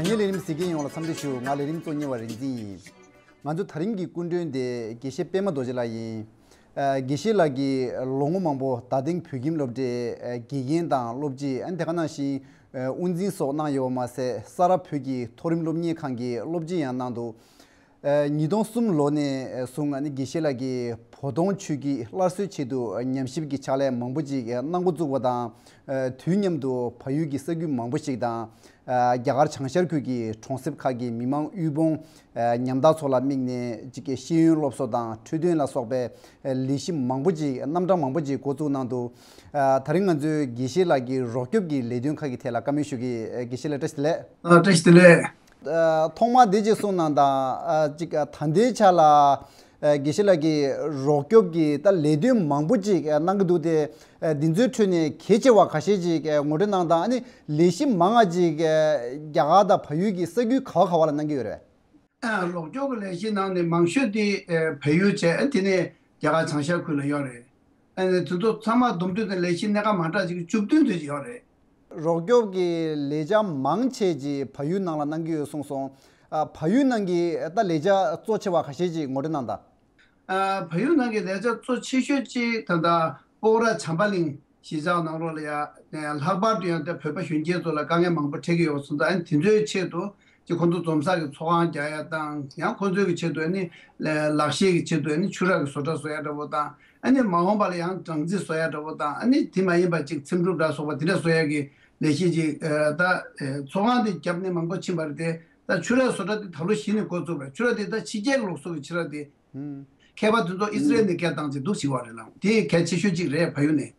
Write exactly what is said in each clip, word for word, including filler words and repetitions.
ངའི་ལས་རིམ་གཟིགས་མཁན་ཡོངས་ལ་འཚམས་འདྲི་ཞུ། ང་ལས་རིམ་གཙོ་གཉེར་བ་རིག་འཛིན་ཡིན། ང་ཚོ་ད་རིང་གི་སྐུ་མགྲོན་དེ་དགེ་བཤེས་པད་མ་རྡོ་རྗེ་ལགས་ཡིན། ཨ། དགེ་བཤེས་ལགས་ཀྱིས་ལོ་ངོ་མང་པོ་རྡ་སྟེང་བོད་ཁྱིམ་སློབ་གྲྭའི་དགེ་རྒན་དང་སློབ་སྤྱི། ཨ། དེ་ག་ནང་བཞིན་དབུ་འཛིན་སོགས་གནང་ཡོད་པ་མ་ཟད། ས་རཱ་བོད་ཀྱི་མཐོ་རིམ་སློབ་གཉེར་ཁང་གི་སློབ་སྤྱི་ཡང་གནང་འདུག་ཉིས་སྟོང་གསུམ་ལོ་ནས་བཟུང་ཨ་ནི་དགེ་བཤེས་ལགས་ཀྱིས་བོ་དོང་ཆོས་བརྒྱུད་སླར་གསོའི་ཆེད་དུ་ཉམས་ཞིབ་ཀྱི་ཕྱག་ལས་མང་པོ་ཅིག་གནང་འགོ་བཙུགས་པ་དང་། དུས་མཉམ་དུ་བལ་ཡུལ་གྱི་ས་ཁུལ་མང་པོ་ཞིག་དང་། རྒྱ་གར་བྱང་ཤར་ཁུལ་གྱི་གྲོང་གསེབ་ཁག་གི་མི་མང་དབུལ་ཕོངས་ཉམ་ཐག་ཚོ་ལ་དམིགས་ནས་ཅིག་ཤེས་ཡོན་སློབ་གསོ་དང་འཕྲོད་བསྟེན་ལ་སོགས་པའི་ལས་གཞི་མང་པོ་ཅིག་རྣམ་གྲངས་མང་པོ་ཅིག་འགོ་བཙུགས་གནང་འདུག་ད་རིང་ང་ཚོས་དགེ་བཤེས་ལགས་ཀྱི་རོགས་སྐྱོབ་ཀྱི་ལས་དོན་ཁག་གི་ཐད་ལ་བཀའ་མོལ་ཞུ་གི། དགེ་བཤེས་ལགས་བཀྲ་ཤིས་བདེ་ལེགས། ཨ། བཀྲ་ཤིས་བདེ་ལེགས། ཨ། ཐོག་མར་འདི་ཅིག་གསུངས་གནང་དང་། ཨ། ཅིག་ཨ། ད་ལྟའི་ཆ་ལ། ཨ། དགེ་བཤེས་ལགས་ཀྱིས་རོགས་སྐྱོབ་ཀྱི་ད་ལས་དོན་མང་པོ་ཅིག་ཨ། གནང་གི་འདུག་སྟེ། ཨ། འདི་ཚོའི་ཁྲོད་ནས་གལ་ཆེ་བ་ཁ་ཤས་ཅིག་ཨ། ངོ་སྤྲོད་གནང་དང་། ཨ་ནི་ལས་གཞི་མང་བ་ཅིག་ཨ། རྒྱ་གར་དང་བལ་ཡུལ་གྱི་ས་ཁུལ་ག་བ་ག་བ་ལ་གནང་གི་ཡོད་རེད། ཨ། རོགས་སྐྱོབ་ཀྱི་ལས་གཞི་ནང་ནས་མང་ཤོས་དེ་ཨ། བལ་ཡུལ་བྱས། ཨ། དེ་ནས་རྒྱ་གར་བྱང་ཤར་ཁུལ་ལ་ཡོད་རེད། ཨ་ནི་དེ་ཚོ་ཚང་མ་བསྡོམས་དུས་ནས་ལས་གཞི་སྣ་ཁ་མ་འདྲ་ཅིག་བཅུ་བདུན་ཙམ་ཅིག་ཡོད་རེད། རོགས་སྐྱོབ་ཀྱི་ལས་འཆར་མང་ཆེ་ཅིག་བལ་ཡུལ་ནང་ལ་གནང་གི་ཡོད་གསུངས་སོང་། ཨ། བལ་ཡུལ་ནང་གི་ད་ལས་འཆར་གཙོ་ཆེ་བ་ཁ་ཤས་ཅིག་ངོ་སྤྲོད་གནང་དང་། ཨ། བལ་ཡུལ་ནང་གི་ལས་འཆར་གཙོ་ཆེ་ཤོས་ཅིག་ད་ལྟ་སྤོག་ར་བྱམས་པ་གླིང་གཞིས་ཆགས་ནང་ལོགས་ལ་ཡ། ལྷག་པར་དུ་ཡང་ད་བོད་པ་གཞོན་སྐྱེས་ཚོ་ལ་དཀའ་ངལ་མང་པོ་འཕྲད་ཀྱི་ཡོད་སོང་ཙང་། ཨ་ནི་དེ་ཚོའི་ཆེད་དུ་ཅིག་ཁོང་ཚོ་འཛོམས་ས་གི་ཚོགས་ཁང་རྒྱག་ཡ་དང་། ཡང་ཁོང་ཚོའི་གི་ཆེད་དུ་ཨ་ནི་ལག་ཤེས་ཀྱི་ཆེད་དུ་ཨ་ནི་ཆུ་རགས་ཀྱི་བཟོ་གྲྭ་བཟོ་ཡ་འདྲ་པོ་དང་། ཨ་ནི་མ་འོངས་པ་ལ་ཡང་སྦྲང་རྩི་བཟོ་ཡ་འདྲ་པོ་དང་། ཨ་ནི་དེ་མ་ཡིན་པ་ཅིག་ཚེམ་དྲུབ་འདྲ་སོགས་པ་དེ་འདྲ་བཟོ་ཡ་གི་ལས་གཞི་ཅིག་ཨ། ད་ཨ། ཚོགས་ཁང་དེ་བརྒྱབ་ནས་མང་པོ་ཕྱིན་པ་རེད་དེ། ད་ཆུ་རགས་བཟོ་གྲྭ་དེ་ད་ལོ་གཞི་ནས་འགོ་བཙུགས་པ་རེད། ཆུ་རགས་དེ་ད་ཕྱི་རྒྱལ་གྱི་ལུགས་སྲོལ་གྱི་ཆུ་རགས་དེ། ཨུམ། མཁས་པ་དེ་ཚོ་ཨི་སི་རེལ་ནས་སྐད་བཏང་བྱས་འདུག་བྱེད་པ་རེད་ལགས། དེ་གལ་ཆེ་ཤོས་གཅིག་རེད་བལ་ཡུལ་ནས།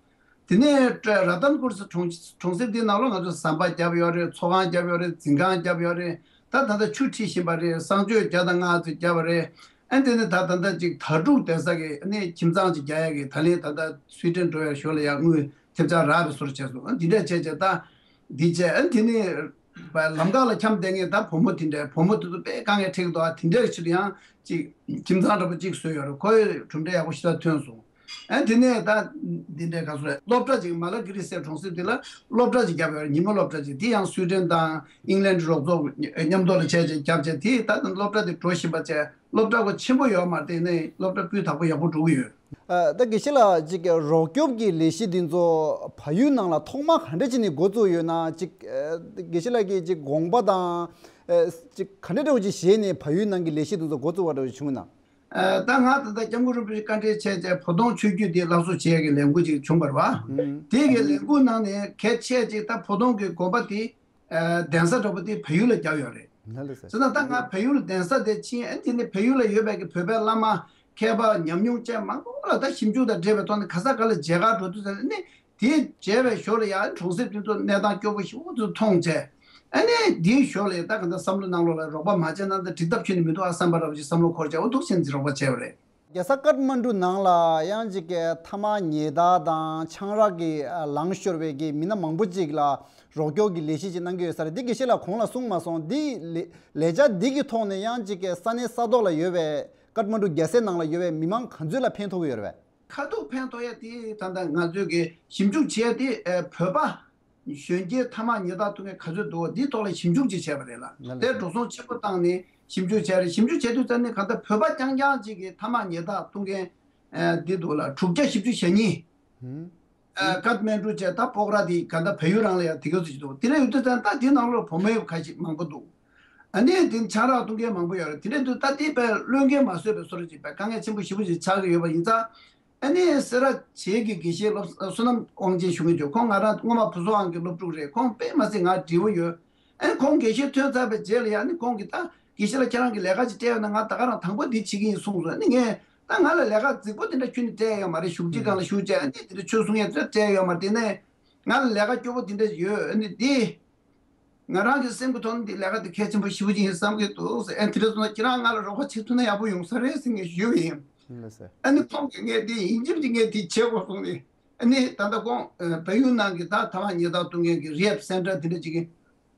དེ་ནས་ར་ཏན་པུར་གྲོང་གྲོང་གསེབ་དེའི་ནང་ལོགས་ང་ཚོ་ཟམ་པ་བརྒྱབ་ཡོད་རེད། ཚོགས་ཁང་བརྒྱབ་ཡོད་རེད། འཛིན་ཁང་བརྒྱབ་ཡོད་རེད། ད་ད་ལྟ་ཆུ་ཁྲིད་བཞིན་པ་རེད། གསང་སྤྱོད་བརྒྱ་དང་ལྔ་ཙམ་བརྒྱབ་པ་རེད། ཨ། དེ་ནས་ད་ད་ལྟ་ཅིག་དྭ་ཕྲུག་བསྡད་ས་གི་ཨ་ནི་ཁྱིམ་ཚང་ཅིག་རྒྱག་ཡ་གི་ད་ལན་ད་ལྟ་སུའི་ཌེན་འགྲོ་ཡ་ཞོར་ལ་ཡ་དངུལ་ཐེབས་ཆག་རག་པའི་བཟོ་འདྲ་བྱས་སོང་། ཨ། འདི་འདྲ་བྱས་བྱས་ད་འདི་བྱས། ཨ། དེ་ནས་ལམ་ཁ་ལ་འཁྱམས་བསྡད་མཁན་ད་བུ་མོ་དེ་འདྲ། བུ་མོ་དེ་ཚོ་དཔེ་དཀའ་ངལ་འཕྲད་ཀྱི་འདུག་ཨ། དེ་འདྲ་གི་ཕྱིར་ཡང་ཅིག་ཁྱིམ་ཚང་འདྲ་པོ་ཅིག་བཟོས་ཡོད་རེད། ཁོ་ཡི་གྲུབ་འབྲས་ཡག་པོ་ཞེ་དྲག་ཐོན་སོང་། ཨ། དེ་ནས་ད་འདི་འདྲའི་ག་ཚོད་རེད། སློབ་གྲྭ་ཅིག་མ་ལ་གི་རི་སའི་གྲོང་གསེབ་དེ་ལ་སློབ་གྲྭ་ཅིག་བརྒྱབ་ཡོད་རེད། ཉིན་མོ་སློབ་གྲྭ་ཅིག་དེ་ཡང་སུའི་ཌེན་དང་ཨིང་ལན་རོགས་ཚོགས་མཉམ་དུ་ལ་བྱས་བྱས་བརྒྱབ་བྱས། དེ་ད་སློབ་གྲྭ་དེ་འགྲོ་བཞིན་པ་བྱས། སློབ་གྲྭ་ཁོ་ཆེན་པོ་ཡོད་མ་རེད། དེ་ནས་སློབ་གྲྭ་སྤུས་དག་པོ་ཡག་པོ་འགྲོ་གི་ཡོད། ཨ། ད་དགེ་བཤེས་ལགས། ཅིག་རོགས་སྐྱོབ་ཀྱི་ལས་གཞི་འདི་ཚོ་བལ་ཡུལ་ནང་ལ་ཐོག་མ་ག་འདྲ་བྱས་ནས་འགོ་བཙུགས་ཡོད་ན། ཅིག་ཨ། དགེ་བཤེས་ལགས་ཀྱིས་ཅིག་དགོངས་པ་དང་། ཨ། ཅིག་ག་འདྲ་འདྲ་བོ་ཅིག་བཞེས་ནས་བལ་ཡུལ་ནང་གི་ལས་གཞི་འདི་ཚོ་འགོ་བཙུགས་པ་འདྲ་བོ་བྱུང་ན། ཨ། ད་ང་ད་ལྟ་སྐྱབས་མགོན་རིན་པོ་ཆེ་བཀའ་འདྲི་བྱས་བྱས་བོ་དོང་ཆོས་བརྒྱུད་འདི་སླར་གསོ་བྱེད་ཡས་ཀྱི་ལས་འགུལ་ཅིག་བྱུང་བ་རེད་པ། ཨུམ། དེ་གི་ལས་འགུལ་ནང་ནས་གལ་ཆེ་ཅིག་ད་བོ་དོང་གི་དགོན་པ་དེ། ཨ། གདན་ས་འདྲ་པོ་དེ་བལ་ཡུལ་ལ་བརྒྱབ་ཡོད་རེད། ལགས་ལགས་སོ། ཟེར་ན་ད་ང་བལ་ཡུལ་ལ་གདན་ས་དེ་ཕྱིན། ཨ། དེ་ནས་བལ་ཡུལ་ལ་ཡོད་པའི་གི་བོད་པའི་བླ་མ་མཁས་པ་ཉམས་མྱོང་ཅན་མང་པོ་ལ་ད་ཞིབ་འཇུག་དང་འབྲེལ་བའི་ཐོག་ནས་ག་ས་ག་ལ་མཇལ་ཁ་འགྲོ་དུས་ཙམ་ནས་དེ་མཇལ་བའི་ཞོར་ལ་ཡང་གྲོང་གསེབ་དེ་ཚོ་གནས་སྟངས་སྐྱོ་པོ་ཞེ་པོ་ཅིག་མཐོང་བྱས། ཨ་ནི་དེའི་ཞོར་ལ་ད་ག་འདྲ་བསམ་བློ་ནང་ལོགས་ལ་རོགས་པ་མ་བྱས་ན་ད་འགྲིག་ཐབས་ཁྱོན་ནས་མི་འདུག་ཨ་བསམ་པ་འདྲ་པོ་ཅིག་བསམ་བློ་འཁོར་བྱས། འོ་འདུག་སེ་ཅིག་རོགས་པ་བྱས་པ་རེད། རྒྱལ་ས་ཀཏ་མན་གྲུ་ནང་ལ་ཡང་ཅིག་གི་ཐ་མག་ཉལ་ཐ་དང་ཆང་རག་གི་ལངས་ཤོར་བའི་གི་མི་སྣ་མང་པོ་ཅིག་ལ་རོགས་སྐྱོར་གྱི་ལས་གཞི་ཅིག་གནང་གི་ཡོད་ས་རེད། འདི་དགེ་བཤེས་ལགས་གོང་ལ་གསུངས་མ་སོང་། འདི་ལས་ལས་འཆར་འདི་གི་ཐོག་ནས་ཡང་ཅིག་གི་ས་གནས་ས་ཐོག་ལ་ཡོད་པའི་ཀཏ་མན་གྲུ་རྒྱལ་སའི་ནང་ལ་ཡོད་པའི་མི་མང་ག་ཚོད་ལ་ཕན་ཐོགས་ཀྱི་ཡོད་རེད་པས། ཁ་ཐུག་ཕན་ཐོགས་ཡ་དེ་ད་ལྟ་ང་ཚོས་གི་ཞིབ་འཇུག་བྱས་ཏེ། ཨ། བོད་པ་གཞོན་སྐྱེས་ཐ་མག་ཉལ་ཐ་འཐུང་མཁན་ག་ཚོད་འདུག་འདིའི་ཐོག་ལ་ཞིབ་འཇུག་ཅིག་བྱས་པ་རེད་ལ། ལགས་ལགས་དེ་སོ། འགྲོ་སོང་ཆེན་པོ་བཏང་ནས་ཞིབ་འཇུག་བྱས་རེད། ཞིབ་འཇུག་བྱས་དུས་ཙམ་ནས་གང་ལྟར་བོད་པ་རྐྱང་རྐྱང་ཅིག་གིས་ཐ་མག་ཉལ་ཐ་འཐུང་མཁན། ཨ། འདི་འདུག་ལ་དྲུག་བརྒྱ་བཞི་བཅུ་ཞེ་གཉིས། ཧུམ། ཨ། ཀཏ་མན་གྲུ་བཅས་ད་སྤོག་ར་དེ་ག་འདྲ་བལ་ཡུལ་རང་ལ་ཡང་དེ་ག་ཚོད་ཅིག་འདུག་དེ་འདྲ་ཡོད་དུས་ཙང་ད་དེའི་ནང་ལོགས་བུ་མོའི་ཁ་ཤས་མང་པོ་འདུག་ཨ་ནི་དེ་ཆང་རག་འཐུང་མཁན་མང་པོ་ཡོད་རེད། དེ་འདྲ་དུས་ད་དེ་དཔེ་བློས་འགེལ་མ་བཟོད་པའི་བཟོ་འདྲ་ཅིག་དཔེ་དཀའ་ངལ་ཆེན་པོ་ཞེ་པོ་ཅིག་ཆགས་ཀྱི་ཡོད་པ་ཡིན་ཙང་། ཨ་ནི་སེ་ར་བྱེས་ཀྱི་དགེ་བཤེས་སློབ་བསོད་ནམས་དབང་ཆེན་ཞུ་མཁན་ཅིག་ཁོང་ང་རང་སྔོན་མ་བུ་གསོ་ཁང་གི་སློབ་ཕྲུག་རེད། ཁོང་དཔེ་མི་སྲིད་ང་འདྲིས་པོ་ཡོད། ཨ་ནི་ཁོང་དགེ་བཤེས་ཐོན་ཚར་བའི་རྗེས་ལ་ཡང་ཨ་ནི་ཁོང་གིས་ད་དགེ་བཤེས་ལགས་ཁྱེད་རང་གིས་ལས་ཀ་ཅིག་སྤྲད་ཡོད་ན་ང་ད་ག་རང་དང་པོ་འདི་བྱེད་ཀྱི་ཡིན་གསུངས་སོང་། ཨ་ནི་ངས་ད་ང་ལ་ལས་ཀ་རྫིག་པོ་དེ་འདྲ་ཁྱོན་ནས་སྤྲད་ཡོད་མ་རེད། བཞུགས་ཁྲི་སྒང་ལ་བཞུགས་བྱས་ཨ་ནི་དེ་འདྲ་ཆོས་གསུང་ཡས་དེ་འདྲ་སྤྲད་ཡོད་མ་རེད། དེ་ནས་ང་ལ་ལས་ཀ་སྐྱོ་པོ་དེ་འདྲ་ཡོད། ཨ་ནི་འདི་ང་རང་གི་སེམས་ཀྱི་ཐོག་ནས་འདི་ལས་ཀ་དེ་གལ་ཆེན་པོ་ཞེ་པོ་ཅིག་ཡིན་བསམ་གྱི་འདུག་ཟེར། ཨ་ནི་དེ་འདྲ་སོང་ན་ཁྱེད་རང་ང་ལ་རོགས་པ་བྱེད་ཐུབ་ན་ཡག་པོ་ཡོང་ས་རེད་ཟེར་ངས་ཞུས་པ་ཡིན། ལགས་སོ། ཨ་ནི་ཁོང་གིས་ངས་དེ་ཡིན་གཅིག་མིན་གཅིག་ངས་དེ་བྱེད་དགོས་གསུངས་ནས། ཨ་ནི་ད་ལྟ་ཁོང་ཨ་བལ་ཡུལ་ནང་གི་ད་ཐ་མག་ཉལ་ཐ་འཐུང་མཁན་གྱི་རི་ཧེབ་སེན་ཊར་དེ་འདྲ་ཅིག་གི་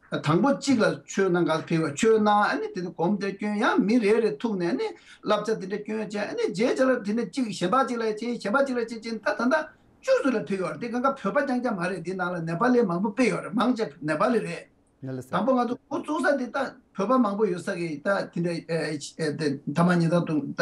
དང་པོ་གཅིག་ལ་ཆོས་གནང་ག་ལ་ཕེབས་པ། ཆོས་གནང་། ཨ་ནི་དེ་ནས་སྒོམ་དེ་སྐྱོན། ཡང་མི་རེ་རེ་ཐུག་ནས་ཨ་ནི་བསླབ་བྱ་དེ་འདྲ་སྐྱོན་བྱས། ཨ་ནི་རྗེས་ཆ་ལ་དེ་ནས་གཅིག་གཞན་པ་གཅིག་ལ་ཕྱིན། གཞན་པ་གཅིག་ལ་ཕྱིན་ཕྱིན་ད་ད་ལྟ་བཅུ་ཙམ་ལ་ཕེབས་ཡོད་རེད། དེ་གང་ག་བོད་པ་རྐྱང་རྐྱང་མ་རེད། དེ་ནང་ལ་ནེ་པ་ལི་མང་པོ་དཔེ་ཡོད་རེད། མང་ཆེ་ནེ་པ་ལི་རེད། ལགས་ལགས་སོ། དང་པོ་ང་ཚོ་འགོ་བཙུགས་ས་དེ་ད་བོད་པ་མང་པོ་ཡོད་ས་གི་ད་དེ་འདྲ་ཨེ་ཨེ་དེ་མཐའ་མ་ཉིན་ཐག་ཏུ་ད་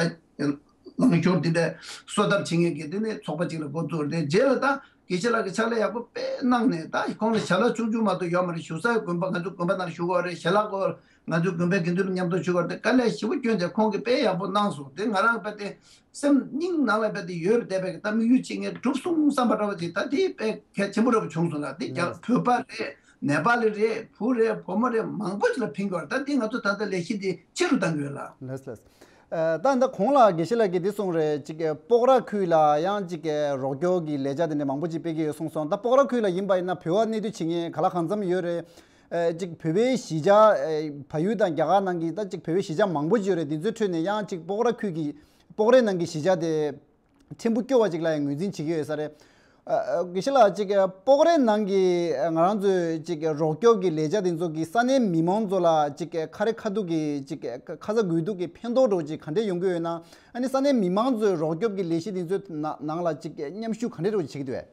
ལངས་ཤོར་དེ་འདྲ་གསོ་ཐབས་བྱེད་མཁན་གྱི་དེ་ནས་ཚོགས་པ་ཅིག་ལ་འགོ་བཙུགས་རེད། རྗེས་ལ་ད་དགེ་བཤེས་ལགས་ཀྱིས་ཕྱག་ལས་ཡག་པོ་དཔེ་གནང་ནས་ད་ཁོང་ལ་ཞལ་ལག་ཆུང་ཆུང་མ་གཏོགས་ཡོད་མ་རེད། བཞུགས་ས་དགོན་པ་ང་ཚོ་དགོན་པ་ནང་བཞུགས་ཡོད་རེད། ཞལ་ལག་སྐོར་ང་ཚོ་དགོན་པའི་དགེ་འདུན་ལ་མཉམ་དུ་བཞུགས་ཡོད་རེད། དཀའ་ལས་ཞེ་པོ་བསྐྱོན་བྱས་ཁོང་གིས་དཔེ་ཡག་པོ་གནང་སོང་། དེ་ང་རང་དཔེ་དེ་སེམས་སྙིང་ནང་ལ་དཔེ་དེ་ཡོད་པ་བསྡད་པའི་ད་དམིགས་ཡུལ་ཅིག་ངས་འགྲུབ་སོང་བསམ་པ་འདྲ་བ་ཅིག་ད་དེ་དཔེ་གལ་ཆེན་པོ་འདྲ་བ་བྱུང་སོང་ལ། དེ་རྒྱ་བོད་པ་རེད། ནེ་པ་ལི་རེད། བུ་རེད། བུ་མོ་རེད། མང་པོ་ཅིག་ལ་ཕན་གྱི་ཡོད་རེད། ད་འདི་ང་ཚོ་ད་ལྟ་ལས་གཞི་འདི་ཆེ་རུ་གཏང་གི་ཡོད་ལ། ལགས་ལགས། ཨ། ད་ད་གོང་ལ་དགེ་བཤེས་ལགས་ཀྱིས་འདི་གསུངས་རེད། ཅིག་སྤོག་ར་ཁུལ་ལ་ཡང་ཅིག་རོགས་སྐྱོར་གྱི་ལས་འཆར་དེ་འདྲ་མང་པོ་ཅིག་སྤེལ་གྱི་ཡོད་གསུངས་སོང་། ད་སྤོག་ར་ཁུལ་ལ་ཡིན་པ་ཡིན་ན་བོད་པ་གནས་སྡོད་བྱེད་མཁན་ག་ལ་གང་འཚམ་ཡོད་རེད། ཨ། ཅིག་བོད་པའི་གཞིས་ཆགས། ཨ། བལ་ཡུལ་དང་རྒྱ་གར་ནང་གི་ད་ཅིག་བོད་པའི་གཞིས་ཆགས་མང་པོ་ཅིག་ཡོད་རེད། འདི་ཚོའི་ཁྲོད་ནས་ཡང་ཅིག་སྤོག་ར་ཁུལ་གྱི་སྤོག་རའི་ནང་གི་གཞིས་ཆགས་དེ་ཕྲན་བུ་སྐྱོ་བ་ཅིག་ལ་ཡང་ངོས་འཛིན་བྱེད་ཀྱི་ཡོད་ས་རེད། ཨ། ཨ། དགེ་བཤེས་ལགས། ཅིག་སྤོག་རའི་ནང་གི་ང་རང་ཚོའི་ཅིག་རོགས་སྐྱོབ་ཀྱི་ལས་འཆར་དེ་ཚོ་གིས་ས་གནས་མི་མང་ཚོ་ལ་ཅིག་ཁ་རི་ཁ་ཐུག་གི་ཅིག་ཁ་ཚ་དགོས་གཏུགས་ཀྱི་ཕན་ཐོགས་འདྲ་བོ་ཅིག་ག་འདྲས་ཡོང་གི་ཡོད་ན། ཨ་ནི་ས་གནས་མི་མང་ཚོའི་རོགས་སྐྱོབ་ཀྱི་ལས་གཞི་དེ་ཚོའི་ནང་ནང་ལ་ཅིག་མཉམ་ཞུགས་ག་འདྲས་འདྲ་བོ་བྱེད་ཀྱི་འདུག་གས།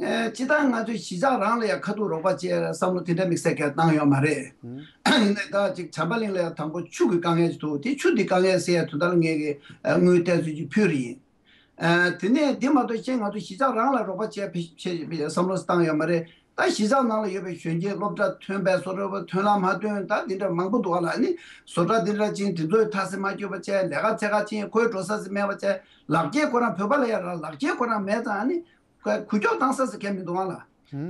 ཨེ། སྤྱིར་བཏང་ང་ཚོའི་གཞིས་ཆགས་རང་ལ་ཡང་ཁ་ཐུག་རོགས་པ་བྱེད་བསམ་བློ་དེ་འདྲ་དམིགས་བསལ་གང་ཡང་བཏང་ཡོད་མ་རེད། ཡིན་ནའི་ད་ཅིག་བྱམས་པ་གླིང་ལ་ཡང་དང་པོ་ཆུ་གི་དཀའ་ངལ་ཅིག་འདུག་དེ་ཆུ་འདི་དཀའ་ངལ་སེལ་ཡ་དོན་དག་ལ་ངས་ཀྱི་ཨ་དངུལ་བལྟས་ཚུལ་གྱིས་ཕུལ་རེད་ཡིན། ཨ། དེ་ནས་འདི་མ་གཏོགས་གཞན་ང་ཚོ་གཞིས་ཆགས་རང་ལ་རོགས་པ་བྱེད་ཕེ་ཕེ་ཕེ་བསམ་བློ་བཏང་ཡོད་མ་རེད། ད་གཞིས་ཆགས་ནང་ལ་ཡོད་པའི་གཞོན་སྐྱེས་སློབ་གྲྭ་ཐོན་པའི་བཟོ་གྲྭ་བ་ཐོན་ལམ་མ་ཐོན་ད་འདི་འདྲ་མང་པོ་འདུག་ག་ལ། ཨ་ནི་བཟོ་གྲྭ་འདི་འདྲ་ཕྱིན་དེ་ཚོའི་ཐ་སི་མ་སྐྱོད་པ་བྱས། ལས་ཀ་འཚོལ་ག་ཕྱིན་ཁོའི་འགྲོ་ས་སི་མེད་པ་བྱས། ལག་འཁྱེར་ཁོ་རང་བོད་པ་ལ་ཡ་ར་ལག་འཁྱེར་ཁོ་རང་མེད་ཙང་ཨ་ནི། ཁོས་འགུལ་སྐྱོད་བཏང་ས་ཟེར་མཁན་མི་འདུག་ཨང་ལ།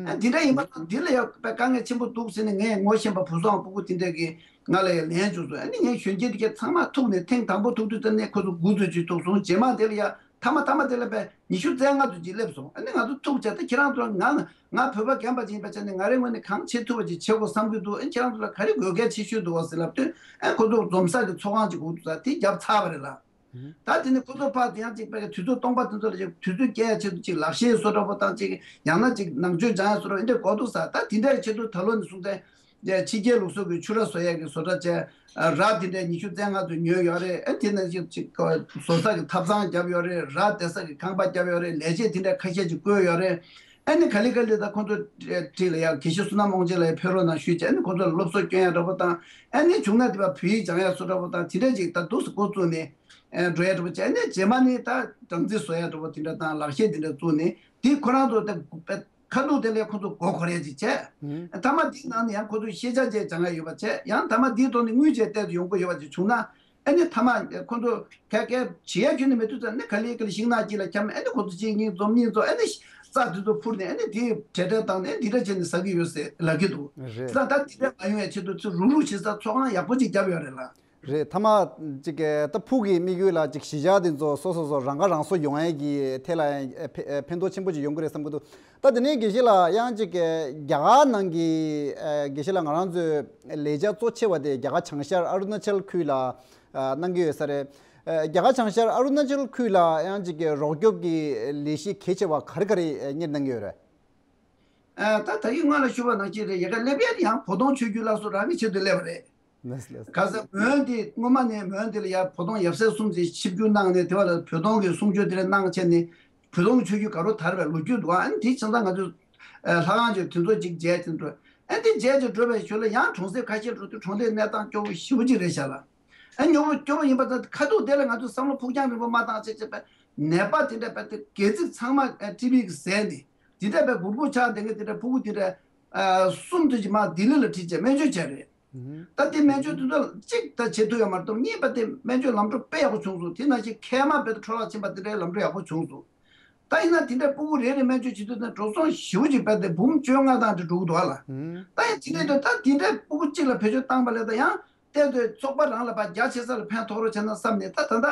ཨ། འདི་འདྲ་ཡིན་པ་དང་འདི་ལ་ཡང་དཔེ་དཀའ་ངལ་ཆེན་པོ་འདུག་ཟེར་ནས་ངས་ངོ་ཤེས་པ་བུ་སོང་སྤུ་གུ་དེ་འདྲས་ཀྱིས་ང་ལ་ཡང་ལན་བྱུང་སོང་། ཨ་ནི་ངས་གཞོན་སྐྱེས་དེ་གས་ཚང་མ་ཐུག་ནས་ཐེངས་དང་པོ་ཐུག་དུས་ཙམ་ནས་ཁོ་ཚོ་དགུ་ཚོད་ཅིག་ཐུག་སོང་། རྗེས་མ་དེ་ལ་ཡང་མཐའ་མ་མཐའ་མ་དེ་ལ་དཔེ་ཉི་ཤུ་རྩ་ལྔ་ཚོད་ཅིག་སླེབས་སོང་། ཨ་ནི་ང་ཚོ་ཐུག་བྱས་ད་ཁྱེད་རང་ཚོ་ང་ང་བོད་པ་རྒན་པ་ཅིག་ཡིན་པ་བྱས་ནས་ང་རའི་ངོས་ནས་གང་བྱེད་ཐུབ་པ་ཅིག་བྱེད་དགོས་བསམ་གྱི་འདུག་ཨ་ནི་ཁྱེད་རང་ཚོ་ལ་ག་རེ་དགོས་གལ་ཆེ་ཤོས་འདུག་བ་ཟེར་ལབ་དུས་ཨ་ནི་ཁོ་ཚོ་འཛོམས་ས་གི་ཚོགས་ཁང་ཅིག་དགོས་འདུག་ས་དེ་བརྒྱབ་ཚར་བ་རེད་ལ། ད་དེ་ནི་ཁོ་ཚོ་ཕར་དེ་ཡང་གཅིག་པའི་དུས་ཚོད་སྟོང་པ་དེ་ཚོ་ལ་ཡང་དུས་ཚོད་སྐྱེལ་ཡ་ཆེད་དུ་གཅིག་ལག་ཤེས་བཟོ་འདྲ་པོ་དང་གཅིག་ཡང་ན་གཅིག་ནང་ཆོས་སྦྱང་ཡ་བཟོ་འདྲ་པོ་འདི་འདྲ་དགོས་འདུག་ས། ད་དེ་འདྲའི་ཆེད་དུ་ད་ལོ་ནས་བཟུང་སྟེ་ཕྱི་རྒྱལ་ལུགས་སྲོལ་གྱི་ཆུ་ར་བཟོ་ཡ་གི་བཟོ་གྲྭ་བྱས། ར་དེ་འདྲའི་ཉི་ཤུ་རྩ་ལྔ་ཚོ་ཉོས་ཡོད་རེད། ཨ་དེ་ནང་བཞིན་གཅིག་བཟོ་ས་གི་ཐབ་ཚང་བརྒྱབ་ཡོད་རེད། ར་བསྡད་ས་གི་ཁང་པ་བརྒྱབ་ཡོད་རེད། ལས་བྱེད་དེ་འདྲ་ཁ་ཤས་ཅིག་བསྐོས་ཡོད་རེད། ཨ་ནི་ག་ལེ་ག་ལེ་ད་ཁོང་ཚོ་འཁྲིས་ལ་ཡང་དགེ་བཤེས་བསོད་ནམས་དབང་ཆེན་ལགས་ཕེབས་རོགས་གནང་ཞུས་བྱས། ཨ་ནི་ཁོང་ཚོ་ལ་སློབ་གསོ་སྐྱོན་ཡ་འདྲ་པོ་དང་། ཨ་ནི་བྱུང་ན་དེ་བ་བོད་ཡིག་སྦྱང་ཡ་བཟོ་འདྲ་པོ་དང་དེ་འདྲ་ཅིག་ད་འདུག་སེ་འགོ་བཙུགས་ནས། ཨེ། འགྲོ་ཡ་འདྲ་པོ་བྱས་ནས་རྗེས་མ་ནི་ད་སྦྲང་རྩི་བཟོ་ཡ་འདྲ་པོ་དེ་འདྲ་དང་ལག་ཤེས་དེ་འདྲ་བཙུགས་ནས་དེ་ཁོ་རང་ཚོ་ད་ཁ་ཐུག་དེ་ལས་ཁོ་ཚོ་མགོ་འཁོར་ཡ་ཅིག་བྱས། ཨུ། མཐའ་མ་དེའི་ནང་ནས་ཡང་ཁོ་ཚོ་ཤེས་བྱ་བཅས་སྦྱང་ཡ་ཡོད་པ་བྱས། ཡང་མཐའ་མ་དེའི་ཐོག་ནས་དངུལ་བཅས་གཏད་དུ་ཡོང་དགོས་ཡོད་པ་ཅིག་བྱུང་ན། ཨ་ནི་མཐའ་མ་ཁོ་ཚོ་ག་ག་བྱེད་ཡ་ཁྱོན་ནས་མེད་དུས་ཙམ་ནས་ག་ལེ་ག་ལེ་ཤིང་ནགས་དཀྱིལ་ལ་འཁྱམས། ཨ་ནི་ཁོ་ཚོ་གཅིག་གཉིས་འཛོམས་གཉིས་འཛོམས། ཨ་ནི་རྩྭ་དེ་ཚོ་ཕུར་ནས་ཨ་ནི་དེ་བྲེལ་བྲེལ་བཏང་ནས་འདི་འདྲ་བྱས་ནས་ཟ་གི་ཡོད་ཟེར་ལབ་ཀྱི་འདུག་རེད། ད་ད་འདི་འདྲ་མ་ཡོང་བའི་ཆེད་དུ་ཚུར་རུག་རུག་བྱེད་ས་ཚོགས་ཁང་ཡག་པོ་ཅིག་བརྒྱབ་ཡོད་རེད་ལ། རེད། མཐའ་མ་ཅིག་གི་ད་ཕུགས་ཀྱི་དམིགས་ཡུལ་ལ་ཅིག་གཞིས་ཆགས་དེ་ཚོ་སོ་སོ་སོ་རང་ཁ་རང་གསོ་ཡོང་ཡས་ཀྱི་ཨ་ཕེ་ཨ་ཕན་ཐོགས་ཆེན་པོ་ཅིག་ཡོང་གི་རེད་བསམ་གྱི་འདུག་ད་དེ་ནས་དགེ་བཤེས་ལགས་ཡང་ཅིག་གི་རྒྱ་གར་ནང་གི་ཨ་དགེ་བཤེས་ལགས་ང་རང་ཚོའི་ལས་འཆར་གཙོ་ཆེ་བ་དེ་རྒྱ་གར་བྱང་ཤར་ཨ་རུ་ན་ཅལ་ཁུལ་ལ་ཨ་གནང་གི་ཡོད་ས་རེད། ཨ་རྒྱ་གར་བྱང་ཤར་ཨ་རུ་ན་ཅལ་ཁུལ་ལ་ཡང་ཅིག་གི་རོགས་སྐྱོབ་ཀྱི་ལས་གཞི་གལ་ཆེ་བ་ག་རེ་ག་རེ་གཉེར་གནང་གི་ཡོད་རེད། ཨ་ད་ད་གིན་སྔོན་ལ་ཞུས་པ་ནང་བཞིན་རེད། ཡ་གི་སླེབས་ཡས་དེ་ཡང་བོ་དོང་ཆོས་བརྒྱུད་ལ་སོགས་རང་གི་ཆེད་དུ་སླེབས་པ་རེད། ལགས་ལགས། ག་ས་མོན་དེ་སྔོན་མ་ནས་མོན་དེ་ལ་ཡ་བོ་དོང་ཡབ་སྲས་གསུམ་ཅིག་ཆིབས་བསྒྱུར་གནང་ནས་དེ་བ་ལ་བོ་དོང་གི་གསུང་ཆོས་དེ་འདྲ་གནང་བྱས་ནས་བོ་དོང་གི་ཆོས་བརྒྱུད་དགའ་རབ་དར་བའི་ལོ་རྒྱུས་འདུག་ཨ་ནི་དེ་བྱས་ཙང་ང་ཚོས་ཨ་ལྷ་ཁང་ཅིག་དེ་ཚོ་ཅིག་མཇལ་ཅིག་འགྲོ། ཨ་ནི་དེ་མཇལ་ཅིག་འགྲོ་བའི་ཞོར་ལ་ཡང་གྲོང་གསེབ་ཁ་ཤས་འགྲོ་དུས་གྲོང་སྡེའི་གནས་སྟངས་སྐྱོ་བོ་ཞེ་པོ་ཅིག་རེད་ཤག་ལ། ཨ་ནི་སྐྱོ་བོ་སྐྱོ་བོ་ཡིན་པ་ཙམ་ཁ་ཐུག་དེ་ལ་ང་ཚོས་བསམ་བློ་ཕུགས་རྒྱང་རིང་པོ་མ་བཏང་བྱས་བྱས་པའི་ནད་པ་དེ་འདྲ་བས་དེ་སྒལ་ཚིགས་ཚང་མ་ཨ་ཊི་བི་གིས་ཟས་ནས། དེ་འདྲ་བའི་སྒུར་པོ་ཆགས་བསྡད་མཁན་དེ་འདྲ་ཕྲུ་གུ་དེ་འདྲ་ཨ་གསུམ་དེ་ཅིག་མར་ལྡི་ལི་ལ་ཁྲིད་བྱས་སྨན་བཅོས་བྱས་རེད། ཨུ་ཧུམ། ད་དེ་སྨན་བཅོས་དེ་ཚོ་གཅིག་ད་བྱེད་ཐུབ་ཡོད་མ་རེད་དམ། གཉིས་པ་དེ་སྨན་བཅོས་ལམ་འགྲོ་དཔེ་ཡག་པོ་བྱུང་སོང་། དེ་ནང་བཞིན་མཁལ་མ་རྦད་དེ་འཕྲོ་བརླག་ཕྱིན་པ་དེ་འདྲའི་ལམ་འགྲོ་ཡག་པོ་བྱུང་སོང་། ད་ཡིན་ན་དེ་འདྲའི་ཕྲུ་གུ་རེ་རེ་སྨན་བཅོས་བྱེད་དུས་ད་འགྲོ་སོང་ཞེ་པོ་ཅིག་རྦད་དེ་འབུམ་བཅོ་ལྔ་དང་དེ་འགྲོ་གི་འདུག་ཨ་ལ། ཨུ་ཧུམ། ད་ཡིན་དེ་འདྲའི་དུས་ད་དེ་འདྲའི་ཕྲུ་གུ་གཅིག་ལ་བེད་སྤྱོད་བཏང་པ་ལས་ད་ཡང་། གཏན་དུ་ཚོགས་པ་རང་ལ་ཕར་རྒྱ་ཆེ་ས་ལ་ཕན་ཐོགས་རོགས་བྱས་ན་བསམ་ནས་ད་ད་ལྟ་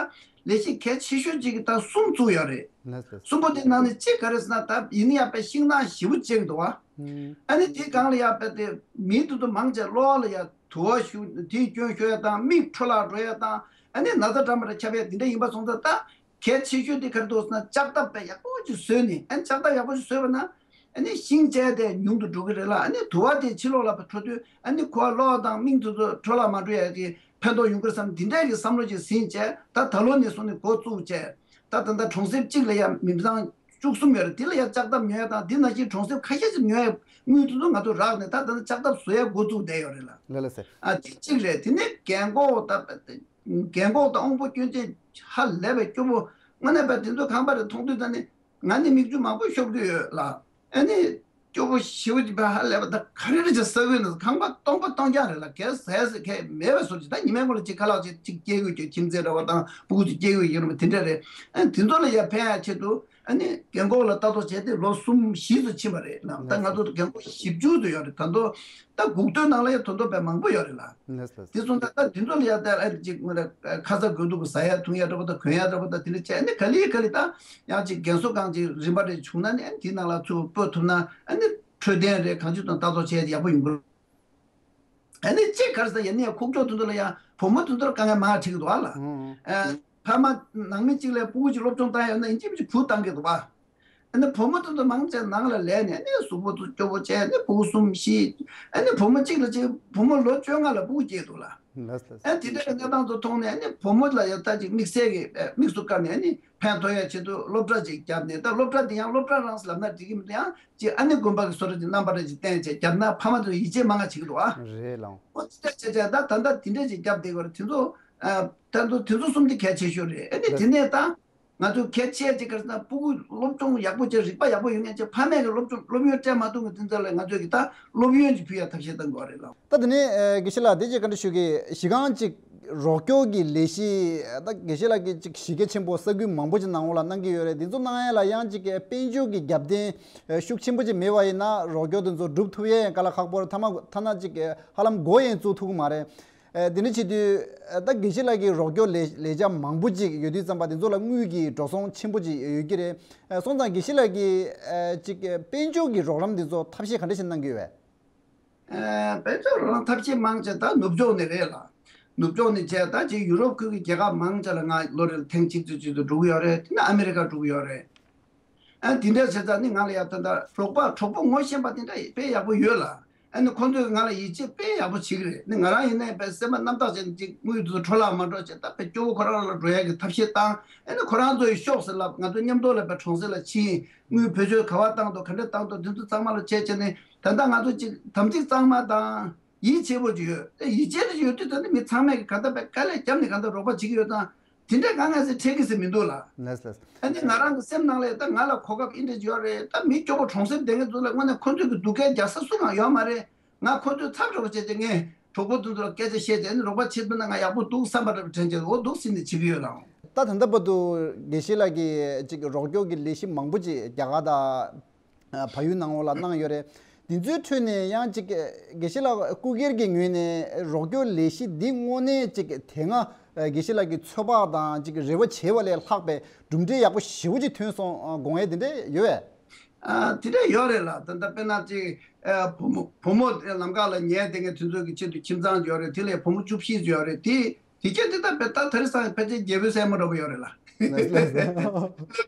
ལས་གཞི་གལ་ཆེ་ཤོས་གཅིག་གི་ད་གསུམ་བཙུགས་ཡོད་རེད། ལགས་སོ། གསུམ་པོ་དེ་ནང་ནས་གཅིག་ག་རེ་ཟེར་ན་ད་ཡིན་ཡག་པའི་ཤིང་ནགས་ཞེ་པོ་ཅིག་འདུག་བ། ཨུམ། ཨ་ནི་དེ་སྒང་ལ་ཡག་པའི་དེ་མི་དེ་ཚོ་མང་ཆེ་གློ་བ་ལ་ཡ་དུ་བ་ཞུ་དེའི་སྐྱོན་ཤོར་ཡ་དང་མིག་འཕྲོ་བརླག་འགྲོ་ཡ་དང་ཨ་ནི་ན་ཚ་འདྲ་མི་འདྲ་ཁྱབ་ཡ་དེ་འདྲ་ཡིན་པ་སོང་ཙང་ད། གལ་ཆེ་ཤོས་དེ་ག་རེ་འདུག་ཟེར་ན་ལྕགས་ཐབ་དཔེ་ཡག་པོ་ཅིག་བཟོས་ནས་ཨ་ནི་ལྕགས་ཐབ་ཡག་པོ་ཅིག་བཟོས་པ་ན་ཨ་ནི་ཤིང་བཅད་དེ་ཉུང་དུ་འགྲོ་གི་རེད་ལ། ཨ་ནི་དུ་བ་དེ་ཕྱི་ལོགས་ལ་ཕར་འཕྲོ་དུས་ཨ་ནི་ཁོ་གློ་བ་དང་མིག་དེ་ཚོ་འཕྲོ་བརླག་མ་འགྲོ་ཡ་གི་ཕན་ཐོགས་ཡོང་གི་རེད་བསམ། འདི་འདྲའི་གི་བསམ་བློ་ཅིག་ཟིན་བྱས་ད་ད་ལོ་ནས་བཟུང་ནས་འགོ་བཙུགས་བྱས་ད་ད་ལྟ་གྲོང་གསེབ་གཅིག་ལ་ཡ་མི་ཚང་ བཅུ་གསུམ་ཡོད་རེད། དེ་ལ་ཡང་ལྕགས་ཐབ་ཉོ་ཡ་དང་དེ་ནང་བཞིན་གྲོང་གསེབ་ཁ་ཤས་ཅིག་ཉོ་ཡ་དངུལ་དེ་ཚོ་ང་ཚོ་རག་ནས་ད་ད་ལྟ་ལྕགས་ཐབ་བཟོ་ཡ་འགོ་བཙུགས་བསྡད་ཡོད་རེད་ལ། ལགས་ལགས་སེ། ཨ་དེ་གཅིག་རེད། དེ་ནས་རྒན་འཁོགས་ད་རྒན་འཁོགས་དང་དབང་པོ་སྐྱོན་ཅན་ཧ་ལས་པའི་སྐྱོ་པོ་དངོས་གནས་པ་དེ་ཚོ་ཁང་པ་རེ་མཐོང་དུས་ད་ནི་ང་ནི་མིག་ཆུ་མང་པོ་ཤོར་གྱི་ཡོད་ལ། ཨ་ནི་སྐྱོ་པོ་ཞེ་པོ་ཅིག་ཕར་ཧ་ལས་པ་ད་ག་རེ་རེ་བྱས་ས་ཁུལ་ནང་ཁང་པ་སྟོང་པ་སྟོང་རྐྱང་རེད་ལ། གས་ཟས་ཟེར་གས་མེད་པའི་བཟོ་ཅིག་ད་ཉི་མའི་མགོ་ལ་ཅིག་ཁ་ལག་ཅིག་ཅིག་སྐྱེ་དགོས་ཀྱི་ཁྱིམ་མཚེས་འདྲ་བ་དང་སྤུ་གུ་ཅིག་སྐྱེ་དགོས་ཡོད་རེད་དེ་འདྲ་རེད། ཨ་དེ་ཚོ་ལ་ཡ་ཕན་ཡ་ཆེད་དུ་ཨ་ནི་རྒན་འཁོགས་ལ་ལྟ་རྟོག་བྱས་ཏེ་ལོ་གསུམ་བཞི་ཙམ་ཕྱིན་པ་རེད་ལ། ད་ང་ཚོ་རྒན་འཁོགས་བཞི་བཅུ་ཙམ་ཡོད་རེད། ད་དུང་ད་སྒུག་སྡོད་ནང་ལ་ཡ་ད་དུང་དཔེ་མང་པོ་ཡོད་རེད་ལ། ལགས་སོ། དེ་སོང་ཙང་ད་དེ་ཚོ་ལ་ཡ་ད་ཨ་ཅིག་ང་ར་ཁ་ཚ་དགོས་གཏུག་གི་ཟ་ཡ་འཐུང་ཡ་འདྲ་པོ་དང་གོན་ཡ་འདྲ་པོ་དང་དེ་འདྲ་བྱས་ཨ་ནི་ག་ལེ་ག་ལེ་ད་ཡང་ཅིག་རྒན་གསོ་ཁང་ཅིག་རིམ་པ་རེ་བྱུང་ན་ནི་ཨ་ནི་དེའི་ནང་ལ་ཚུར་སྤོ་ཐུབ་ན་ཨ་ནི་འཕྲོད་བསྟེན་རེད་གང་ཅི་དང་ལྟ་རྟོག་བྱས་ཏེ་ཡག་པོ་ཡོང་གི་རེད། ཨ་ནི་གཅིག་ག་རེ་ཟེར་ཡ་ནི་ཡ་ཁུག་ཀྱོག་དེ་ཚོ་ལ་ཡ་བུ་མོ་དེ་ཚོར་དཀའ་ངལ་མང་འཕྲད་ཀྱི་འདུག་ཨ་ལ། ཨ་ཕ་མ་ནང་མི་གཅིག་ལ་སྤུ་གུ་གཅིག་སློབ་སྦྱོང་བཏང་ཡོད་ན་ཡིན་གཅིག་མིན་གཅིག་བུ་བཏང་གི་འདུག་པ། ཨ་ནི་བུ་མོ་དེ་ཚོ་མང་ཆེ་ནང་ལ་ལས་ནས་ཨ་ནི་གཟུགས་པོ་ཚོ་སྐྱོ་པོ་བྱས་ཨ་ནི་སྤུ་གུ་གསུམ་བཞི། ཨ་ནི་བུ་མོ་གཅིག་ལ་གཅིག་བུ་མོ་ལོ་བཅོ་ལྔ་ལ་སྤུ་གུ་སྐྱེས་འདུག་ལ། ལགས་སོ། ཨ་དེ་འདྲའི་གནས་སྟངས་ཚོ་མཐོང་ནས་ཨ་ནི་བུ་མོ་ལ་ཡང་ད་ཅིག་དམིགས་བསལ་གྱི་དམིགས་སུ་བཀར་ནས་ཨ་ནི་ཕན་ཐོགས་ཡ་ཆེད་དུ་སློབ་གྲྭ་ཅིག་བརྒྱབ་ནས་ད་སློབ་གྲྭ་དེ་ཡང་སློབ་གྲྭ་རང་ལབ་ན་འགྲིག་གི་མི་འདུག་ཡང་ཅིག་ཨ་ནི་དགོན་པ་གི་བཟོ་གྲྭ་ཅིག་རྣམ་པ་འདྲ་ཅིག་བསྟན་བྱས་བརྒྱབ་ན་ཕ་མ་ཚོ་ཡིད་ཆེས་མང་ང་བྱེད་ཀྱི་འདུག་ཨ། རེད་ལགས། ཨོ་ཅི་འདྲ་བྱས་བྱས་ད་ད་ལྟ་དེ་འདྲ་ཅིག་བརྒྱབ་བསྡད་ཀྱི་ཡོད་རེད། དེ་ཚོ་ཨ་ད་དུང་དེ་ཚོ་གསུམ་དེ་གལ་ཆེ་ཤོས་རེད། ཨ་ནི་དེ་ནས་ད་ང་ཚོ་གལ་ཆེ་ཅིག་ག་རེ་ཟེར་ན་སྤུ་གུ་སློབ་སྦྱོང་ཡག་པོ་བྱས་རིག་པ་ཡག་པོ་ཡོད་མཁན་ཅིག་ཕ་མས་ཀྱི་སློབ་སྦྱོང་སློབ་ཡོན་སྤྲད་མ་ཐུབ་མཁན་དེ་ཚོ་ལ་ང་ཚོས་ཀྱི་ད་སློབ་ཡོན་ཅིག་ཕུལ་ཡ་ཐབས་ཤེས་གཏང་དགོས་རེད་ལགས། ད་དེ་ནས་ཨ་དགེ་བཤེས་ལགས་དེ་ཅིག་བཀའ་འདྲི་ཞུ་གི། གཞི་རྐང་ཅིག་རོགས་སྐྱོར་གྱི་ལས་གཞི་ད་དགེ་བཤེས་ལགས་ཀྱིས་ཅིག་གཞི་རྒྱ་ཆེན་པོ་ས་ཁུལ་མང་པོ་ཅིག་ནང་འོག་ལ་གནང་གི་ཡོད་རེད། དེ་ཚོ་གནང་ཡ་ལ་ཡང་ཅིག་དཔལ་འབྱོར་གྱི་རྒྱབ་རྟེན་ཤུགས་ཆེན་པོ་ཅིག་མེད་པ་ཡིན་ན་རོགས་སྐྱོར་དེ་ཚོ་སྒྲུབ་ཐུབ་ཡས་དཀའ་ལས་ཁག་པོ་རེད། ཐ་མ་ཐ་ན་ཅིག་ཧ་ལམ་མགོ་ཡང་བཙུགས་ཐུབ་ཀྱི་མ་རེད། ཨ་དེ་འདྲ་བྱེད་དུས་ཨ་ད་དགེ་བཤེས་ལགས་ཀྱིས་རོགས་སྐྱོར་ལས་ལས་འཆར་མང་པོ་ཅིག་ཡོད་དུས་ཙམ་པ་དེ་ཚོ་ལ་དངུལ་གྱི་འགྲོ་སོང་ཆེན་པོ་ཅིག་ཡོད་ཀྱི་རེད། ཨ་སོང་ཙང་དགེ་བཤེས་ལགས་ཀྱིས་ཨ་ཅིག་དཔལ་འབྱོར་གྱི་རོགས་རམ་དེ་ཚོ་ཐབས་ཤེས་ག་འདྲ་ཞིག་གནང་གི་ཡོད་པས། ཨ་དཔལ་འབྱོར་རོགས་རམ་ཐབས་ཤེས་མང་ཆེ་ད་ནུབ་ཕྱོགས་ནས་རེད་ལ། ནུབ་ཕྱོགས་ནས་བྱས་ད་ཅིག་ཡུ་རོབ་ཁུལ་གྱི་རྒྱལ་ཁབ་མང་ཆེ་ལ་ང་ལོ་རེ་ལ་ཐེངས་གཅིག་ཙམ་ཅིག་ཏུ་འགྲོ་གི་ཡོད་རེད། དེ་ནས་ཨ་མེ་རི་ཀ་འགྲོ་གི་ཡོད་རེད། ཨ་དེ་འདྲ་བྱས་ཙང་ནི་ང་ལ་ཡ་ད་ལྟ་རོགས་པ་གྲོགས་པོ་ངོ་ཤེས་པ་དེ་འདྲ་དཔེ་ཡག་པོ་ཡོད་ལ། ཨ་ནི་ཁོང་ཚོས་ང་ལ་ཡིད་ཆེས་དཔེ་ཡག་པོ་བྱེད་ཀྱི་རེད། ནི་ང་རང་ཡིན་ནའི་དཔེ་སེམས་པ་རྣམ་དག་བྱས་ནས་ཅིག་དངུལ་དེ་ཚོ་འཕྲོ་བརླག་མ་འགྲོ་བྱས་ད་དཔེ་སྐྱོ་བོ་ཁོ་རང་ལ་འགྲོ་ཡ་གི་ཐབས་ཤེས་བཏང་། ཨ་ནི་ཁོ་རང་ཚོ་ཡི་ཤོག་ཟེར་ལབ་ང་ཚོ་མཉམ་དུ་ལ་དཔེ་གྲོང་གསེབ་ལ་ཕྱིན་དངུལ་བེད་སྤྱོད་ག་བ་བཏང་འདུག་ག་འདྲ་བཏང་འདུག་དེ་ཚོ་ཚང་མ་ལ་དཔྱད་བྱས་ནས་ད་ལྟ་ང་ཚོ་ཅིག་དམ་ཚིག་གཙང་མ་དང་ཡིད་ཆེས་པོ་ཅིག་ཡོད། ཨ་ཡིད་ཆེས་དེ་ཡོད་དུས་ད་ནི་མི་ཚང་མས་ཀྱི་ག་ད་དཔེ་དཀའ་ལས་བརྒྱབ་ནས་ག་ད་རོགས་པ་བྱེད་ཀྱི་ཡོད་ཙང་། དེ་འདྲ་གང་ག་ཟེར་འཕྲད་ཀྱི་ཟེར་མི་འདུག་ལ། ལགས་ལགས། ཨ་ནི་ང་རང་གི་སེམས་ནང་ལ་ད་ང་ལ་གོ་སྐབས་ཨེ་འདྲ་ཅིག་ཡོད་རེད། ད་མི་སྐྱོ་པོ་གྲོང་གསེབ་བསྡད་མཁན་ཚོ་ལ་དངོས་གནས་ཁོ་ཚོས་ཀྱི་སྡུག་སྐད་རྒྱག་ས་སུ་གང་ཡོད་མ་རེད། ང་ཁོ་ཚོའི་ཚབ་རོགས་བྱས་ཏེ་ངས་གྲོགས་པོ་དེ་ཚོ་ལ་སྐད་ཆ་བཤད་དེ་ཨ་ནི་རོགས་པ་བྱེད་ཐུབ་ན་ང་ཡག་པོ་འདུག་བསམ་པ་འདྲ་པོ་དྲན་བྱས་འོ་འདུག་སེ་ནས་བྱེད་ཀྱི་ཡོད་ལགས། ད་ད་ལྟ་བར་དུ་དགེ་བཤེས་ལགས་ཀྱིས་ཅིག་རོགས་སྐྱོར་གྱི་ལས་གཞི་མང་པོ་ཅིག་རྒྱ་གར་དང་། ཨ་བལ་ཡུལ་ནང་ལ་གནང་ཡོད་རེད། འདི་ཚོའི་ཁྲོད་ནས་ཡང་ཅིག་དགེ་བཤེས་ལགས་སྐུ་སྒེར་གྱི་ངོས་ནས་རོགས་སྐྱོར་ལས་གཞི་འདི་དངོས་གནས་ཅིག་དེ་སྔ་དགེ་བཤེས་ལགས་ཀྱི་ཚོད་དཔག་དང་ཅིག་རེ་བ་བྱས་པ་ལས་ལྷག་པའི་གྲུབ་འབྲས་ཡག་པོ་ཞེ་པོ་ཅིག་ཐོན་སོང་དགོངས་ཡས་དེ་འདྲ་ཡོད་པས། ཨ་དེ་འདྲ་ཡོད་རེད་ལགས། ད་ལྟ་དཔེར་ན་ཅིག་ཨ་བུ་མོ་བུ་མོ་ལམ་ཁ་ལ་ཉལ་བསྡད་མཁན་དེ་ཚོ་གི་ཆེད་དུ་ཁྱིམ་ཚང་ཡོད་རེད། དེ་ལས་བུ་མོ་བཅུ་བཞི་ཡོད་རེད། དེ། དེ་སྐད་དེ་ད་བེ་ད་དེ་རིང་སང་ཕལ་ཆེར་རྒྱལ་པོའི་སྲས་མོ་འདྲ་པོ་ཡོད་རེད་ལ། ལགས་སོ།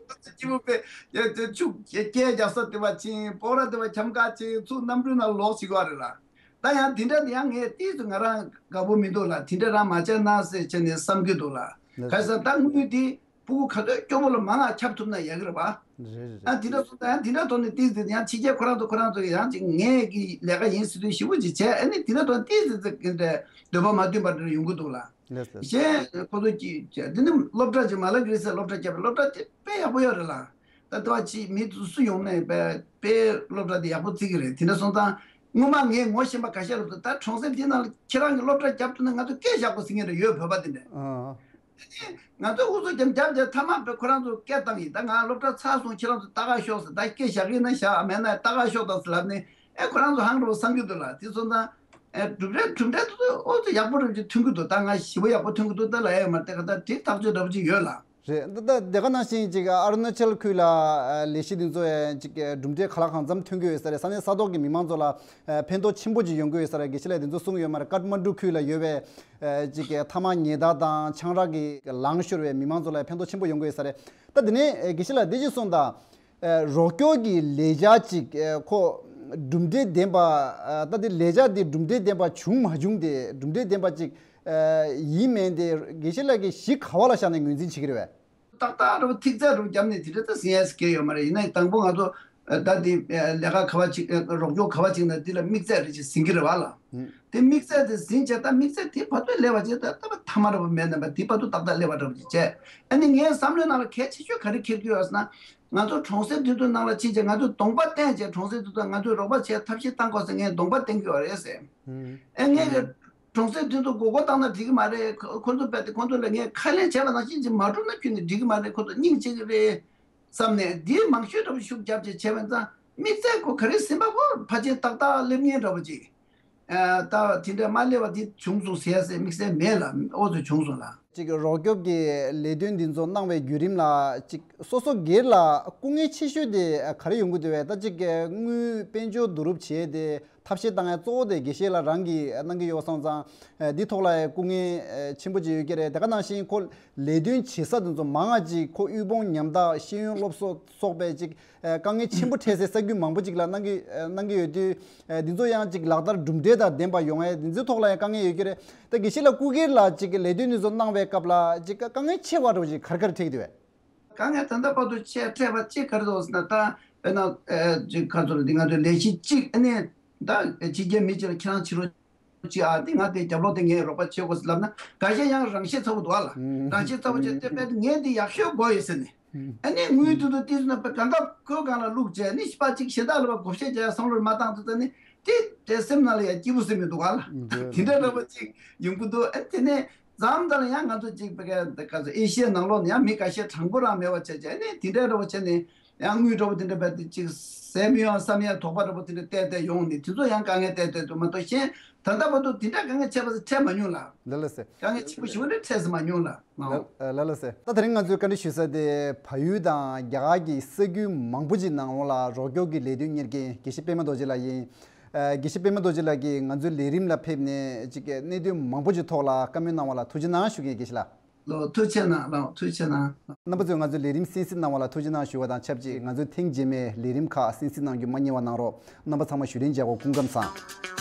སྐྱིད་པོ་པེ་ཡ་ཅེ་ཆུ་སྐྱེལ་རྒྱག་ས་དེ་བ་ཕྱིན་སྤོག་ར་དེ་བ་འཁྱམ་ག་ཕྱིན་ཚུར་གནམ་གྲུའི་ནང་ལོག་ཅིག་བ་རེད་ལ། ད་ཡང་དེ་འདྲ་དེ་ཡང་ངས་ཏིས་སུ་ང་རང་དགའ་པོ་མི་འདུག་ལ། དེ་འདྲ་རང་མ་བྱས་ན་ཟེར་བྱས་ནས་བསམ་གྱི་འདུག་ལ། ལགས་སོ། ག་ས་ད་དངུལ་དེ། སྤུ་གུ་ག་ཚོད་སྐྱོ་པོ་ལ་མང་ང་ཁྱབ་ཐུབ་ན་ཡག་གི་རེད་པ། རེད་རེད་རེད། ཨ་དེ་འདྲ་སོང་ཙང་ཡང་དེ་འདྲ་ཐོག་ནས་ཏིས་ཏིས་ཡང་ཕྱི་རྒྱལ་ཁོ་རང་ཚོ་ཁོ་རང་ཚོ་གི་ཡང་ཅིག་ངས་ཀྱི་ལས་ཀ་ཡིན་ཟེར་དུས་ཞིབ་པོ་ཅིག་བྱས་ཨ་ནི་དེ་འདྲ་ཐོག་ཏིས་ཏིས་ཏིས་གི་འདྲ་འདོད་པ་མ་བསྟུན་པ་འདྲ་ཡོང་གི་འདུག་ལ། ལགས་སོ། གཞན་ཁོ་ཚོ་གི་དེ་ནི་སློབ་གྲྭ་ཅིག་མ་ལ་གི་རེད་ཟེར་སློབ་གྲྭ་བརྒྱབ་པའི་སློབ་གྲྭ་དེ་དཔེ་ཡག་པོ་ཡོད་རེད་ལ། ད་ལྟ་བ་ཅིག་མི་སུ་ཡོང་ནས་དཔེ་དཔེ་སློབ་གྲྭ་དེ་ཡག་པོ་བརྩི་གི་རེད། དེ་འདྲ་སོང་ཙང་སྔོན་མ་ངས་ངོ་ཤེས་པ་ཁ་ཤས་རུ་ད་གྲོང་གསེབ་དེ་ནང་ལ་ཁྱེད་རང་གི་སློབ་གྲྭ་བརྒྱབ་ཐུབ་ན་ང་ཚོ་སྐད་བཞག་དགོས་ཟེར་མཁན་རེ་ཡོད་བོད་པ་དེ་འདྲ། ཨ། ང་ཚོ་ཨུ་ཚུགས་རྒྱབ་རྒྱབ་རྒྱབ་མཐའ་མ་དཔེ་ཁོ་རང་ཚོ་སྐད་བཏང་ཡིན། ད་ང་སློབ་གྲྭ་ཚར་སོང་ཁྱེད་རང་ཚོ་ལྟ་ག་ཤོག་ཟེར། ད་སྐད་བཞག་གི་ན་བཞག་མེད་ན་ལྟ་ག་ཤོག་དང་ཟེར་ལབ་ནས་ཨེ་ཁོ་རང་ཚོ་ཧང་རུ་བསམ་གྱི་འདུག་ལ། དེ་སོང་ཙང་ཨེ་གྲུབ་འབྲས་གྲུབ་འབྲས་དེ་ཚོ་ཨོ་ཚོ་ཡག་པོ་རེད་ཅིག་ཐོན་གྱི་འདུག་ད་ང་ཞི་བ་ཡག་པོ་ཐོན་གྱི་འདུག་ད་ལ་ཡ་མ་དེ་ག་ད་དེ་ཐག་གཅོད་འདྲ་པོ་ཅིག་ཡོད་ལ། རེད། འདི་ལྟ་དེ་ག་ནང་བཞིན་ཅིག་ཨ་རུ་ན་ཅལ་ཁུལ་ལ་ཨ་ལས་གཞི་འདི་ཚོ་ཡ་ཅིག་གྲུབ་འབྲས་ག་ལ་གང་འཚམ་ཐོན་གྱི་ཡོད་ས་རེད། ས་གནས་ས་ཐོག་གི་མི་མང་ཚོ་ལ་ཨ་ཕན་ཐོགས་ཆེན་པོ་ཅིག་ཡོང་གི་ཡོད་ས་རེད། དགེ་བཤེས་ལགས་འདི་ཚོ་གསུངས་ཡོད་མ་རེད། ཀཏ་མན་ཌུ་ཁུལ་ལ་ཡོད་པའི། ཨ་ཅིག་གི་ཐ་མག་ཉལ་ཐ་དང་ཆང་རག་གི་ལངས་ཤོར་བའི་མི་མང་ཚོ་ལ་ཕན་ཐོགས་ཆེན་པོ་ཡོང་གི་ཡོད་ས་རེད། ད་དེ་ནས་ཨ་དགེ་བཤེས་ལགས་འདི་ཅིག་གསུངས་དང་། ཨ་རོགས་སྐྱོར་གྱི་ལས་འཆར་ཅིག་ཨ་ཁོ་གྲུབ་འབྲས་ལྡན་པ། ཨ་ད་དེ་ལས་འཆར་འདི་གྲུབ་འབྲས་ལྡན་པ་བྱུང་མ་བྱུང་དེ་གྲུབ་འབྲས་ལྡན་པ་ཅིག་ཨ་ཡིན་མིན་དེ་དགེ་བཤེས་ལགས་ཀྱིས་གཞི་ག་བ་ལ་བཞག་ནས་ངོས་འཛིན་བྱེད་ཀྱི་རེད་པས། ཏག་ཏག་རུ་ཐིག་ཚད་རུ་བརྒྱབ་ནས་དེ་འདྲ་ད་ཟིན་ཡས་སྐལ་ཡོད་མ་རེད། ཡིན་ན་དང་པོ་ང་ཚོ་ད་དེ་ལས་ཀ་ག་བ་ཅིག་རོགས་སྐྱོར་ག་བ་ཅིག་ན་འདི་ལ་དམིགས་ཚད་རེ་ཅིག་ཟིན་གྱི་རེད་བ་ལ། དེ་དམིགས་ཚད་དེ་ཟིན་བྱས་ད་དམིགས་ཚད་དེ་བར་དུ་སླེབས་པ་བྱས་ད་ལྟ་བ་ཐ་མ་རུ་མེད་ན་པ་དེ་བར་དུ་ཏག་ཏག་སླེབས་པ་འདྲ་བ་ཅིག་བྱས། ཨ་ནི་ངའི་བསམ་བློའི་ནང་ལ་གལ་ཆེ་ཤོས་ག་རེ་འཁྱེར་གྱི་ཡོད་ཟེར་ན། ང་ཚོ་གྲོང་གསེབ་དེ་ཚོའི་ནང་ལ་ཕྱིན་བྱས་ང་ཚོས་གདོང་པ་བསྟན་བྱས་གྲོང་གསེབ་དེ་ཚོ་ང་ཚོས་རོགས་པ་བྱས་ཐབས་ཤེས་བཏང་དགོས་ཟེར་ངས་གདོང་པ་བསྟན་གྱི་ཡོད་རེད་ཟེར། ཨེ་ངས་ཀྱི་གྲོང་གསེབ་དེ་ཚོ་མགོ་སྐོར་བཏང་ན་འགྲིག་གི་མ་རེད། ཁོ་ཁོ་ཚོ་རྦད་དེ་ཁོ་ཚོ་ལ་ངས་ཁས་ལེན་བྱས་པ་ནང་བཞིན་ཅིག་མ་བསྒྲུབས་ན་ཁྱོན་ནས་འགྲིག་གི་མ་རེད། ཁོ་ཚོ་སྙིང་རྗེ་གི་རེད་བསམ་ནས་འདིའི་མང་ཤོས་འདྲ་པོ་ཤུགས་རྒྱབ་བྱས་བྱས་པ་ཙང་དམིགས་བསལ་ཁོ་ག་རེ་ཟིན་པ་ཁོ་ཕལ་ཆེར་ཏག་ཏག་སླེབས་ཉེན་འདྲ་པོ་ཅིག་ཨ་ད་དེ་འདྲ་མ་སླེབས་པ་དེ་བྱུང་སོང་ཟེར་ཡ་ཟེར་དམིགས་བསལ་མེད་ལ་ཨོ་ཙི་བྱུང་སོང་ལ། ཅིག་རོགས་སྐྱོབ་ཀྱི་ལས་དོན་འདི་ཚོ་གནང་བའི་བརྒྱུད་རིམ་ལ་ཅིག་སོ་སོ་སྒེར་ལ་སྐུ་ངལ་ཆེ་ཤོས་དེ་ག་རེ་ཡོང་གི་འདུག་བས། ད་ཅིག་དངུལ་དཔལ་འབྱོར་བསྡུ་རུབ་བྱས་ཏེ་ཐབས་ཤེས་བཏང་ཡ་གཙོ་བོ་དེ་དགེ་བཤེས་ལགས་རང་གིས་གནང་གི་ཡོད་སོང་ཙང་འདི་ཐོག་ལ་སྐུ་ངལ་ཆེན་པོ་ཅིག་ཡོད་ཀྱི་རེད། དེ་ག་ནང་བཞིན་ཁོ་ལས་དོན་བྱེད་ས་དེ་ཚོ་མང་ང་ཅིག་ཁོ་དབུལ་ཕོངས་ཉམ་ཐག་ཤེས་ཡོན་སློབ་གསོ་སོགས་པའི་ཅིག་ཨ་དཀའ་ངལ་ཆེན་པོ་འཕྲད་སའི་ས་ཁུལ་མང་པོ་ཅིག་ལ་གནང་གི་ཨ་གནང་གི་ཡོད་དུས། ཨ་འདི་ཚོ་ཡང་ཅིག་ལག་བསྟར་གྲུབ་འབྲས་དང་ལྡན་པ་ཡོང་ཡ་འདི་ཚོའི་ཐོག་ལ་ཡང་དཀའ་ངལ་ཡོད་ཀྱི་རེད། ད་དགེ་བཤེས་ལགས་སྐུ་སྒེར་ལ་ཅིག་ལས་དོན་འདི་ཚོ་གནང་བའི་སྐབས་ལ་ཅིག་དཀའ་ངལ་ཆེ་བ་འདྲ་བོ་ཅིག་ག་རེ་ག་རེ་འཕྲད་ཀྱི་འདུག་བས། དཀའ་ངལ་ད་ལྟ་བར་དུ་ཆེ་འཕྲད་པ་ཅིག་ག་རེ་འདུག་ཟེར་ན། ད་དཔེར་ན་ཨ་ཅིག་ག་ཚོད་རེད། འདི་ང་ཚོའི་ལས་གཞི་གཅིག་ཨ་ནི་ད་ཕྱི་རྒྱལ་མི་གཅིག་ལ་ཁྱེད་རང་ཕྱི་རོལ་ཅིག་ཨ་དེ་ང་དེ་རྒྱབ་ལོག་དེ་ངས་རོགས་པ་བྱེད་དགོས་ལབ་ན་འགའ་ཤས་ཡང་རང་ཤེད་ཚ་པོ་འདུག་ཨ་ལ། རང་ཤེད་ཚ་པོ་བྱས་ཏེ་དཔེ་ངས་འདི་ཡག་ཤོས་དགོས་ཡོད་ཟེར་ནས། ཨ་ནི་དངུལ་དུ་དུ་ཏི་སུ་ན་པ་གང་ག་ཁོའི་སྒང་ལ་བླུགས་བྱས་ནི་ཤི་པ་ཅིག་གཞན་དག་ལ་བ་བགོ་བཤའ་རྒྱག་བསམ་བློར་མ་བཏང་དུ་ད་ནི་དེ་དེ་སེམས་ནང་ལ་ཡ་སྐྱིད་པོ་སེམས་མི་འདུག་ཨ་ལ། དེ་འདྲ་འདྲ་པོ་ཅིག་ཡོང་གི་འདུག་ཨ་དེ་ནས་མཚམས་དང་ལ་ཡང་ང་ཚོ་ཅིག་པ་ག་ག་ཚོད་ཨེ་ཤི་ཡའི་ནང་ལོགས་ནས་ཡང་མི་འགའ་ཤས་དྲང་པོ་རང་མེད་པ་བྱས་བྱས་ཨ་ནི་དེ་འདྲ་འདྲ་པོ་བྱས་ནས། ཡང་དངུལ་འདྲ་པོ་དེ་འདྲ་བས་དེ་ཅིག་ཟས་མི་ཡོང་བསམ་ཡ་དོགས་པ་འདྲ་པོ་དེ་འདྲ་བལྟས་བལྟས་ཡོང་ནས་དེ་ཚོ་ཡང་དཀའ་ངལ་བལྟས་བལྟས་འདུག་མ་གཏོགས་གཞན་ད་ལྟ་བར་དུ་དེ་འདྲ་དཀའ་ངལ་ཆེ་བ་ཞིག་འཕྲད་མ་མྱོང་ལ། ལ་ལ་སེ། དཀའ་ངལ་ཆེན་པོ་ཞིག་འདྲ་འཕྲད་ས་མ་མྱོང་ལ། ལ་ལ་ལ་ལ་སེ། ད་དེ་རིང་ང་ཚོའི་བཀའ་འདྲི་ཞུ་ས་དེ་བལ་ཡུལ་དང་རྒྱ་གར་གྱི་ས་ཁུལ་མང་པོ་ཅིག་ནང་ལ་རོགས་སྐྱོར་གྱི་ལས་དོན་གཉེར་མཁན་དགེ་བཤེས་པད་མ་རྡོ་རྗེ་ལགས་ཡིན། ཨ་དགེ་བཤེས་པད་མ་རྡོ་རྗེ་ལགས་ཀྱིས་ང་ཚོའི་ལས་རིམ་ལ་ཕེབས་ནས་ཅིག་གནད་དོན་མང་པོ་ཅིག་ཐོག་ལ་བཀའ་མོལ་གནང་བ་ལ་ཐུགས་རྗེ་གནང་ཞུ་མཁན་དགེ་བཤེས་ལགས། ལོ་ཐུགས་རྗེ་གནང་། ལོ་ཐུགས་རྗེ་གནང་། རྣམ་པ་ཚོས་ང་ཚོའི་ལས་རིམ་གསན་གཟིགས་གནང་བ་ལ་ཐུགས་རྗེ་གནང་ཞུ་བ་དང་ཆབས་ཅིག་ང་ཚོའི་ཐེངས་རྗེས་མའི་ལས་རིམ་ཁག་གསན་གཟིགས་གནང་རྒྱུ་མ་བསྙེལ་བ་གནང་རོགས། རྣམ་པ་ཚང་མ་བཞུགས་རིང་མཇལ་གོ། སྐུ་ཁམས་བཟང་།